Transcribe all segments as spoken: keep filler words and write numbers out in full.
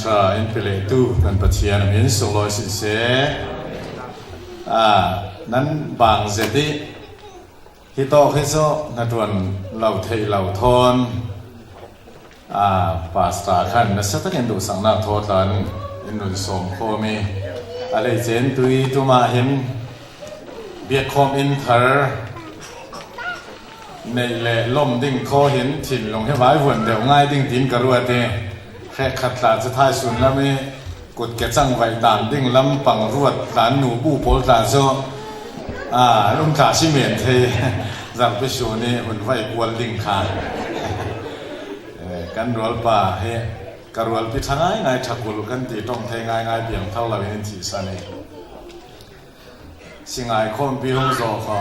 Ah, in pilehtu kan Pathian a min sunglawi sih seh. Ah, nan bang zet ih, hi tawk hi cu hnaṭuan lo theih lo thawn, ah, pastor khan nasa takin duhsaknak thaw tlan in nun sawm khawm ih, a lei cen tui ṭum ah hin biakkhawm in thar neih le lawm ding thaw hin thinlung hi vaivuan deuh ngai ding tiin ka ruat ih, hrekkhat tla cu thaisun lam ih kut ke cangvaih dan ding lampang ruat tlan nu bu pawl tla cu, aa, an um tla si men thei. Zarhpi sun ih hun vaih kual ding kha, eh, kan rualpa hi ka rualpi ṭha ngaingai, ṭha kulh kan ti, ṭong thei ngaingai, piangthar lo in in thihsan ih, singai khawmpi hung zawh kha,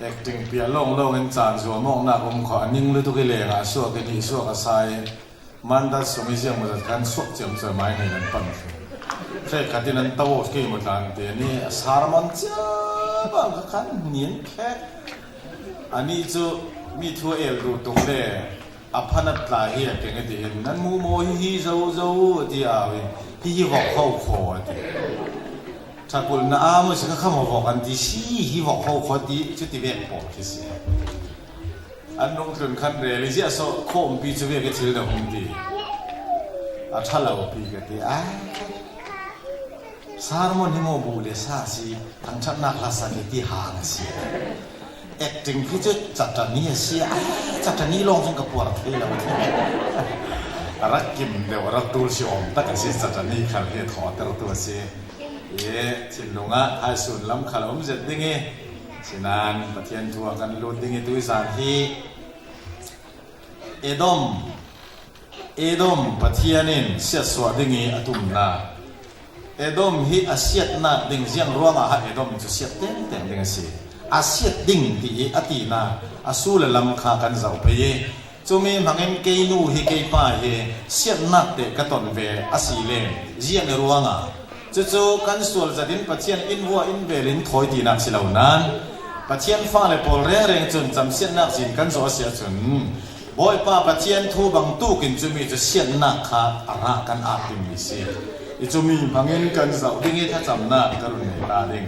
acting piah lawnglawng in caan zuam awknak um kha, a ning lutuk ih lengah a suak ih nih suak a sa ih, mandat sung ih ziangmawzat khan suak ciamciam ai hnen an pan thlu. Hrekkhat in an to aw kei maw tlan te nih a sermon cia bang kha khan nin khek. Anih cu mi thu a el duh tuk le a phanat tla hi a keng a ti hin, nan muh maw hi hi zo zo a ti au hi, hi hi vok ho khaw a ti. Ṭha kulh na am a si kha kha maw vok an ti si hi vok ho khaw ti cu ti vek pawl khi si. An rung tlun khan rel ih ziah sawh khawmpi cu vek ih thil na hung ti. A ṭha lo pi ka ti. Ai, sermon hi maw bu le sa a si, thangṭhatnak hla sa ni ti hang a si. Acting khi cu catani a si. Ai, catani lawng cun ka puar thei lo. A rak kim deuh, a rak tul si awm tak a si, catani khal hi a thawhtertu a si. Ih thinlung ah thaisun lam khal a um zet ding ih, sinain Pathian thu ah kan lut ding ih tuizan hi Edom, Edom Pathian in siatsuah ding ih a tumnak. Edom hi a siatnak ding, ziang ruangah ha Edom cu siat tengteng ding a si. A siat ding ti ih a tinak a sul a lam kha kan zoh pei ih, cumi hmangin kei nu hi kei pa hi siatnak te ka ton ve a si le ziang ih ruangah cucu kan sual zat in Pathian in vua in vel in thawi tinak si lo nain, Pathian fale pawl rengreng cun camsiatnak zin kan zawh a si ahcun, Bawipa Pathian thu bangtuk in cumi cu siatnak kha a rah kan ap dingmi si. Ih cumi hmangin kan zoh ding ih thlacamnak ka run nei ta ding.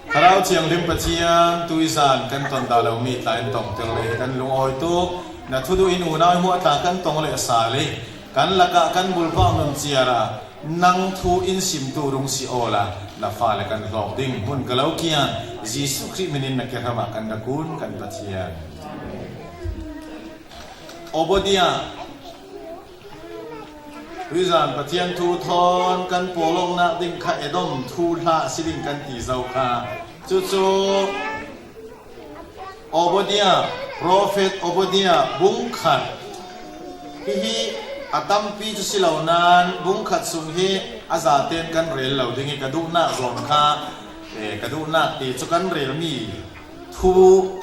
Thlarau Thianghlim Pathian tuizan kan ton dah lomi tla in tongter le kan lungawi tuk. Na thuduh in unau hmuah tla kan tong le sal ih kan lakah kan bulpak nun ciar ah nang thu in simtu rung si awla na fale kan hlawk ding hmun ka lo kian. Jesuh Khrih min in na kehram ah kan rak kun kan Pathian. Obadiah. Tuizan Pathian thu thawn kan pawlawknak ding kha Edom thu hla a si ding kan ti zo kha. Cucu Obadiah, Prophet Obadiah bungkhat. Hihi a tampi cu si lo nain bungkhat sung hi a zaten kan rel lo ding ih ka duhnak zawn kha, eh, ka duhnak ti cu kan relmi thu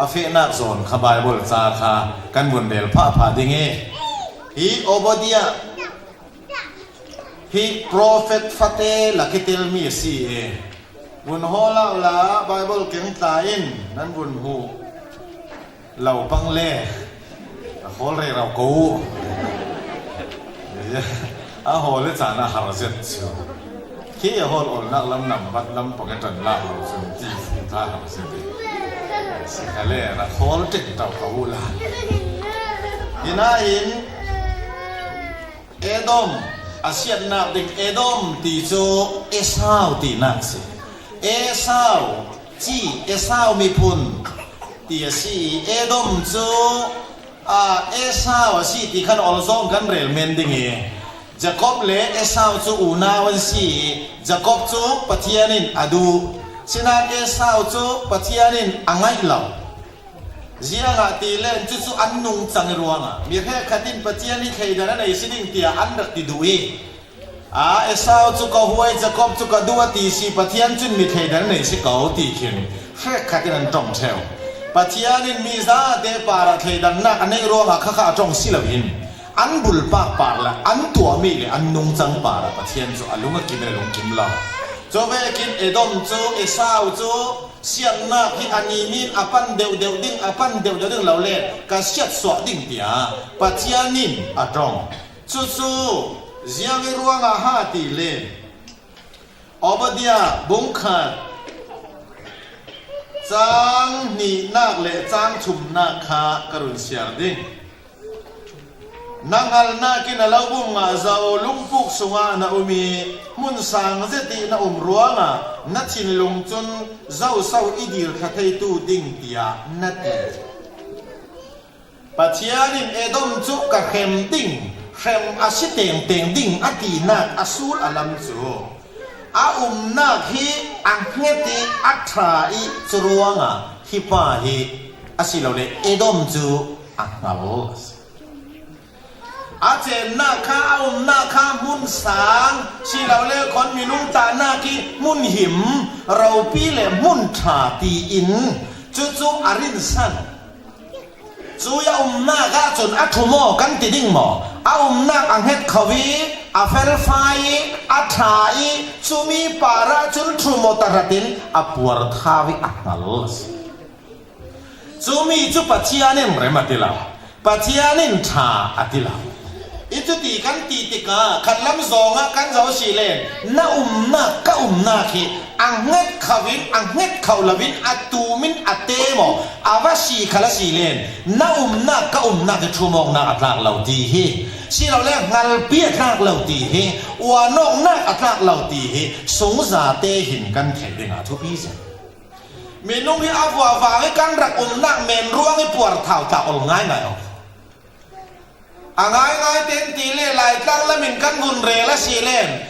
a fehnak zawn kha Baibal ca kha kan vun rel phahphah ding ih, hi Obadiah hi prophet fate lak ih telmi a si ih, vun hawl uh la, Baibal keng tla in nan vun hmuh lo pang le a hawl rero ko uh. A hawl le caan a har zet cu. Khi a hawl olnak lam nambat lam pang a ṭan lak lo cun ti fu ta har zet. Si kha le rak hawl ṭek tau ko uh la. Hi nain Edom a siatnak ding Edom ti cu Esau tinak si. Esau ci Esau miphun ti a si. Edom cu, aa, Esau a si ti khan olzawng kan rel men ding ih, Jakob le Esau cu unau an si ih, Jakob cu Pathian in a duh. Sinain Esau cu Pathian in a ngaih lo. Ziangahtile cucu an nungcang ih ruangah mi hrekkhat in Pathian ih thleidan a nei si ding tiah an rak ti duh ih, aa, Esau cu ka huai, Jakob cu ka duh a ti si, Pathian cun mi thleidan a nei si ko ti khin hrekkhat in an ṭong ṭheu. Pathian in mi zate parah thleidannak a neih ruangah khakha a ṭong si loin an bulpak par le an tuahmi le an nungcang parah Pathian cu a lung a kim in a lungkim lo. Cuvekin Edom cu Esau cu siatnak hi a nimin a pan deuhdeuh ding, a pan deuhdeuh ding lo le ka siatsuah ding tiah Pathian in a ṭong. Cucu ziang i ruangah ha ti le, Obadiah bung khat, cang hnihnak le cang thumnak kha ka run siar ding. Na hngalnak in a lo bum ngah zo, lungpuk sungah na um i hmun sang zet i na um ruangah na thinlung cun zoso i dir thla theitu ding tiah na ti. Pathian in Edom cu ka hrem ding, hrem a si tengteng ding a tinak a sul a lam cu a umnak hi a hnget i a ṭha i cu ruangah hi pa hi asilole Edom cu a hngal a si. A cemnak kha, a umnak kha hmun sang silole khon minung tahnak i hmun him, ropi le hmun ṭha tiin cucu a rinsan. Cu a umnak ahcun a ṭhu maw kan ti ding maw? A umnak a hnget kho i a felfai i a ṭha i cumi par ahcun ṭhu maw tahratin a puarthau i a hngal a si. Cumi cu Pathian in rem a ti lo, Pathian in ṭha a ti lo. I cuti kan ti tikah khatlam zongah kan zoh si len, na umnak, ka umnak hi a hnget kho in, a hnget kho lo in, a tum in a te maw, a va si khal a si len, na umnak, ka umnak hi ṭhumawknak a tlak lo ti hi. Silole hngalpi a tlak lo ti hi, uanawknak a tlak lo ti hi, sungzate hin kan theih dingah thupi zet. Minung hi a vuavang i kan rak umnak men ruang i puarthau tla ol ngaingai awk. A ngaingai ten ti le Laitlang lam in kan vun rel a si len,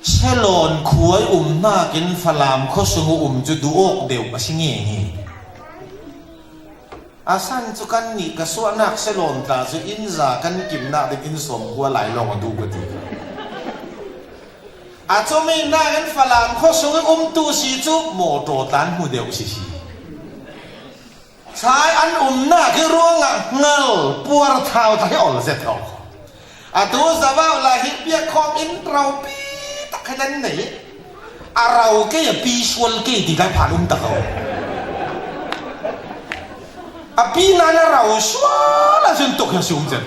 Selon khua i umnak in Falam khuasung u um cu duh awk deuh a si nge hi. A san cu kannih ka suahnak Selon tla cu inn za kan kimnak ding inn sawm khua lai lawng a duh ka ti. A cumi nakin Falam khuasung i umtu si cu mawṭaw tlan hmu deuh sisi. Sai an umnak hi ruangah hngal puarthau tla hi ol zet awk. Atu zavau lai hi piakkhawm in ropi tak hi nan nei. A rau kei a pi sual kei ti lai phan um tak awk. A pi nan a rau sual a cun tuk hi a si um zet.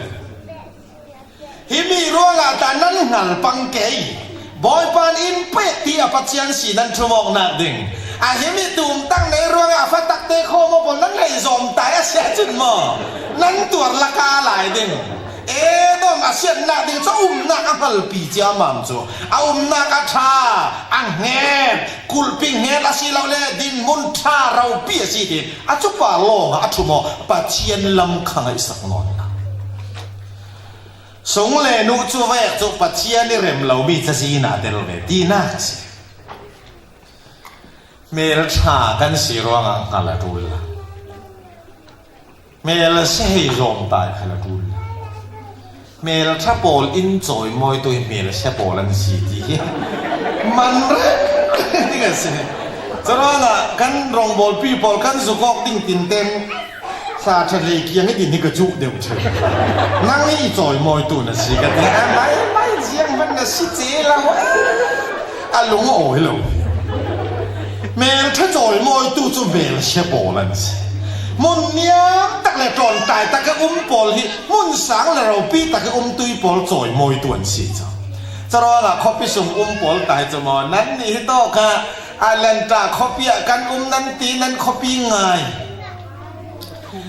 Himi ruangah tla nan hngal pang kei. Bawipa in pek ti a Pathian si nan ṭhumawknak ding. A himi tumtang nei ruangah a fatakte khawm aw pawl nan lei zawm tai a si ahcun maw? Nan tuar laka lai ding. Edom a siatnak ding cu a umnak a hngalpi ciammam cu. A umnak a ṭha, a hnget, kulhpi hnget a si lo le dinhmun ṭha ropi a si ti. A cupa lawngah a ṭhumawk Pathian lam kha ngaihsak nawnnak. Sung le nu cu vek cu Pathian i rem lomi cazin ah tel ve tinak a si. Hmelṭha kan si ruangah hngal a ṭul la. Hmelsia hei zawngtai khal a ṭul la. Hmelṭha pawl in cawimawitu hi hmelsia pawl an si ti hi man reng ding a si. Curuangah kan rawngbawlpi pawl kan zuk awk ding tinten Sa ṭha hlei kiang i din hi ka cuh deuh ṭheu. Nang hi i cawimawitu na si ka ti. A mai mai ziang hmanh na si ce lo. A lung a awi lo. Hmelṭha cawimawitu cu hmelsia pawl an si. Hmun niam tak le ṭawnṭai tak i um pawl hi hmun sang le ropi tak i um tui pawl cawimawitu an si cu. Curuangah khuapi sung um pawl tai cu maw? Nannih hi tawk ah Atlanta khuapi ah kan um nan ti nan khuapi ngai.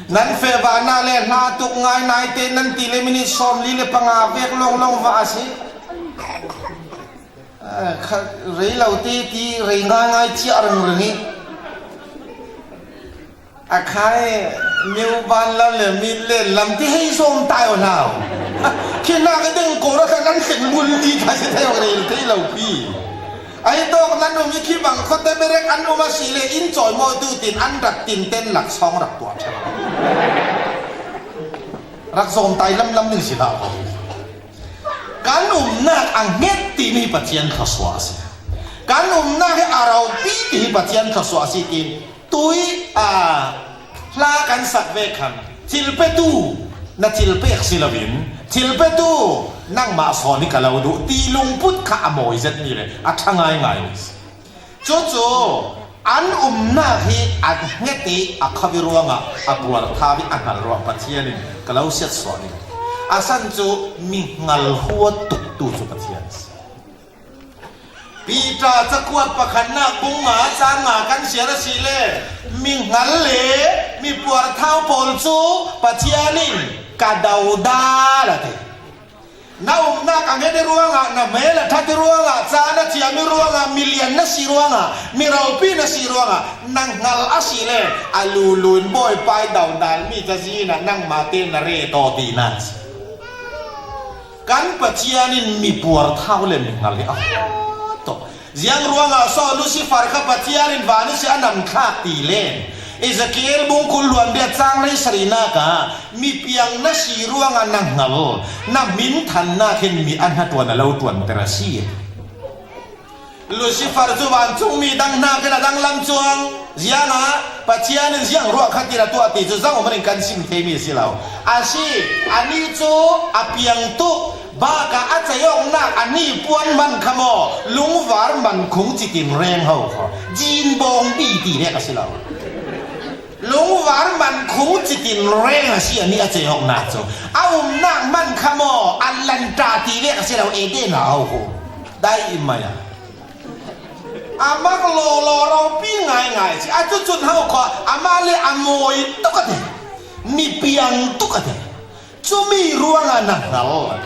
Nan feh vana le hna tuk ngai naite nan ti le minit sawmli le panga vek lawnglawng va a si. Ah, kha, rei lo te ti rei ngaingai ciah ringring i. A khai, miu ban lam le mit le lam ti hei zawm tai aw hlau. Khi nak i deng kawl a khan an thleng bul ni kha si thei aw rel thei lo pi. Ahi tawk nan um i khi bang khuate berek an um a si le in cawimawitu tin an rak tinten laksawng rak tuah ṭhan. Rak zawm tai lamlam ding si hlah ko. Kan umnak a hnget timi Pathian thluasuah a si. Kan umnak hi a ropi ti hi Pathian thluasuah a si tiin tui a hla kan sak ve khan thil petu na thil pek si loin thil petu nangmah sawn hi ka lo duh ti lungput kha a mawi zetmi le a ṭha ngaingai mi si. Cucu an umnak hi a hnget i a khauh i ruangah a puarthau i a hngal ruang Pathian in ka lo siatsuah ding. A san chu mi hngal huat tuktu chu Pathian a si. Peter cakuat pakhatnak bung nga cang nga kan siar a si le, mi hngal le mi puarthau pawl cu Pathian in ka dodal a ti. Na umnak a nget i ruangah, na hmel a ṭhat i ruangah, ca na thiam i ruangah, milian na si ruangah, mi ropi na si ruangah, na hngal a si le a lulu in Bawipa i dodalmi cazin ah nangmah te na ret aw tinak a si. Kan Pathian in mi puarthau le mi hngal hi a huat tawh. Ziang ruangah so Lucifer kha Pathian in van ihsi a namthlak ti len? Ezekiel bung kul hluan bia cang lei sarinak ah, mi piang na si ruangah na hngal, na hminthannak hin mi a hnaṭuan a lo ṭuanter a si. Lucifer cu vancungmi dang hnakin a danglam cuang. Ziangah Pathian in ziang ruah khat in a tuah ti cu zangum in kan sim theimi a si lo. A si, anih cu a piang tuk, bakah a ceihawknak a ni puan man kha maw, lungvar man khung citin reng ho kho. Jin bawng bi ti vek a si lo. Lungvar man khung citin reng a si, anih a ceihawknak cu. A umnak man kha maw, a lanta ti vek a si lo, Eden a ho kho. Dai i mai a. A mak lawlaw ropi ngaingai si. A cucun ho kho, amah le a mawi tuk a ti. Mi piang tuk a ti. Cumi ruangah na hngal.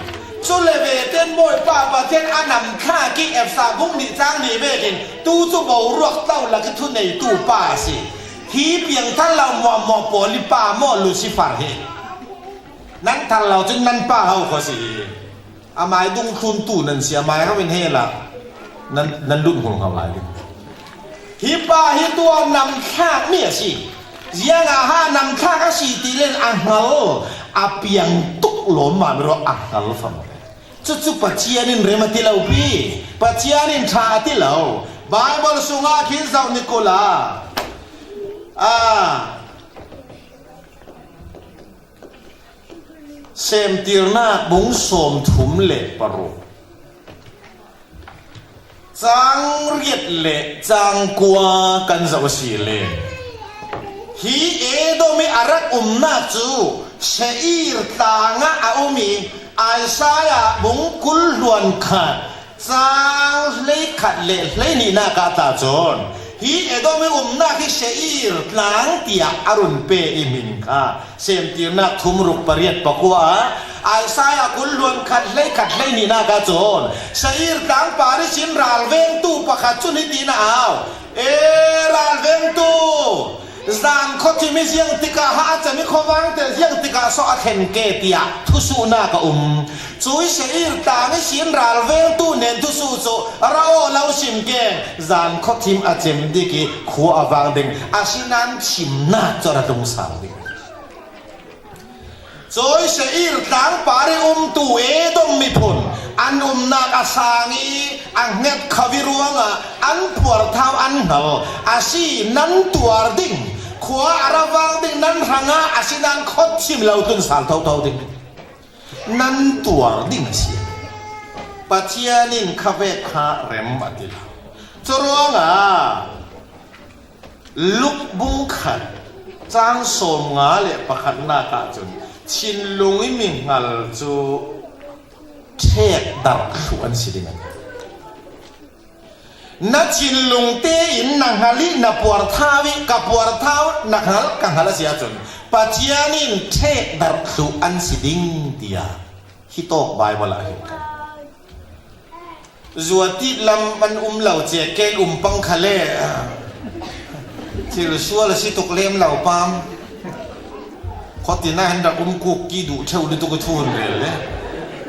Cu le ve ten Bawipa Pathian a namthlak i Efesa bung nih cang nih vekin tu cu boruak tlo lak i thuneitu pa a si. Hi piangthar lo muahmuah pawl i pa maw Lucifer hi? Nan thar lo cun nan pa ho kho si hi. A mai dungthluntu nan si, a mai rau in hela nan, nan lut hnulhngal lai ding. Hi pa hi tua namthlakmi a si. Ziangah ha namthlak a si ti len a hngal, a piang tuk lawmmam i ruah a hngal fam. Cucu Pathian in rem a ti lo pi, Pathian in ṭha a ti lo. Baibal sungah khin zoh ni kula. A Semtirnak bung sawmthum le paruk, cang riat le cang kua kan zoh a si le, hi Edom i a rak umnak cu Seir tlang ah a um i, Isaiah bung kul hluan khat, cang hleikhat le hleinihnak ah ta cun, hi Edom i umnak hi Seir tlang tiah a run pe i hmin kha, Semtirnak thum ruk pariat pakua ah, Isaiah kul hluan khat hleikhat hleinihnak ah cun, Seir tlang par ihsin ralvengtu pakhat cun hitin a au, E ralvengtu, zan khuathim hi ziang tikah ha a cem i khuavang te ziang tikah so a thlen ke tiah thusuhnak a um. Cui Seir tlang ihsin ralvengtu nen thusuh cu ra aw lo sim ke, zan khuathim a cem dik i khua a vang ding, asinain thimnak cu a ra tlungsang ding. Cui Seir tlang par i umtu Edom miphun an umnak a sang i a hnget kho i ruangah an puarthau an hngal a si, nan tuar ding, khua a ra vang ding nan hrangah asinain khuathim lo tun sal thotho ding. Nan tuar ding a si. Pathian in kha vek kha rem a ti lo. Curuangah Luk bung khat cang sawmnga le pakhatnak ah cun thinlung i mi hngal cu ṭhek darh thluh an si ding a ti. Na thinlung tein na hngal i na puarthau i ka puarthau na hngal ka hngal a si ahcun Pathian in ṭhek darh thluh an si ding tiah hi tawk Baibal ah hin kan. Zuatit lam an um lo cia ken um pang kha le, ah, thil sual a si tuk lem lo pam. Khuatin ah hin rak um kuk ki duh ṭheu lutuk i thu hun rel le.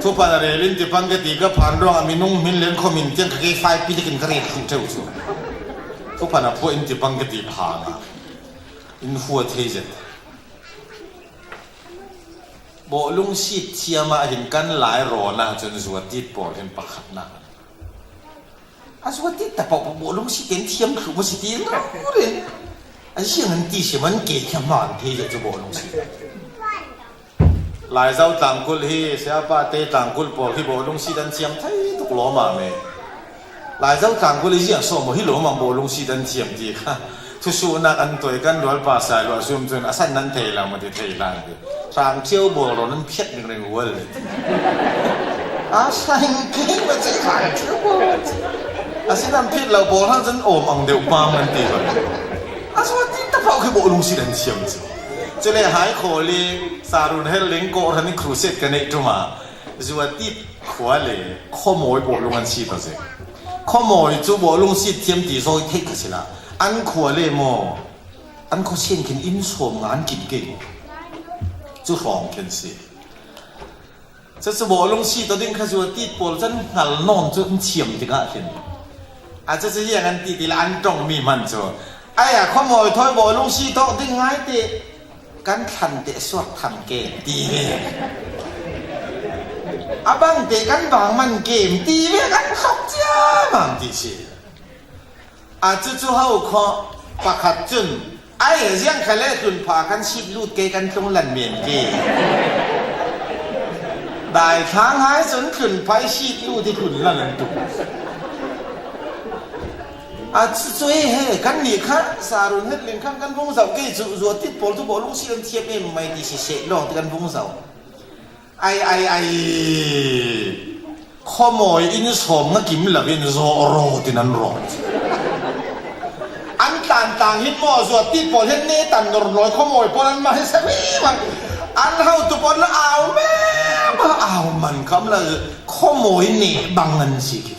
Thuphan a rel in ti pang ka ti ka phan ruangah minung hmin len khuamin tiang ka kei fai pi takin ka rel thluh ṭheu cu. Thuphan a phuah in ti pang ka ti phang ah in hua thei zet. Bawhlungsit thiam ah hin kan Lai rawn ah cun zuatit pawl hin pakhatnak an, a zuatit ta paoh bawhlungsit in thiam thluh maw si ti rori. A ziang an ti si man ke thiam hna an thei cu bawhlungsit. Laizo tlangkulh hi, siapa te tlangkulh pawl hi bawhlungsit an thiam thei tuk lawmam e. Laizo tlangkulh i ziah sawh maw hi lawmam bawhlungsit an thiam ti kha. Thusuhnak an tuai kan rualpa Sailua sum cun a san nan thei lo maw ti thei hlan ti. Hrang ṭhio bawl rawn an phiat ning ring ual. A sang kei maw ci hrang ṭhio bawl. A sin an phiat lo bawl hang cun awm ang deuh pam an ti lo. A zuat ti tapau khi bawh lungsit an thiam cu. Cule hai khawl i Sarun hel ling kawhhran i crusade ka neih ṭum ah zuat ti khua le khuamawi bawh lung an sit a si. Khuamawi cu bawh lungsit thiam ti zawi theih ka si la an khua le maw an khuasian khin inn sawm ngan kin kei cu hrawng khin si. Cucu bawh lungsit aw ding kha zuat ti pawl can hngal nawn cu an thiam tikah khin a cucu hiang an ti ti la an ṭongmi hman cu aya khuamawi thawi bawh lungsit aw ding ngai te kan thlan te suak tham ke ti ve. A bang te kan bang man ke ti ve kan hlok cia bang ti si. A cucu ho kho pakhat cun ai ziang kha le tlun pha kan sit lut ke kan tlung lan men ke. Dai thlang hai cun tlun phai sit lut i tlun lan an tuk. A cucu he kan nih kha Sarun het ling khan kan vung zauh ke cu zuat ti pawl tu bawh lungsit an thiam em mai ti si seh lawng ti kan vung zauh. Ai, ai, ai. Khuamawi inn sawm nga kim lo in zawh raw tin an rawh. An tlan tang hin maw zuat ti pawl hin ne tan nor nawi khuamawi pawl an mah hi sa mi man. An ho tu pawl na au me ma au man kam la khuamawi ne bang an si ki.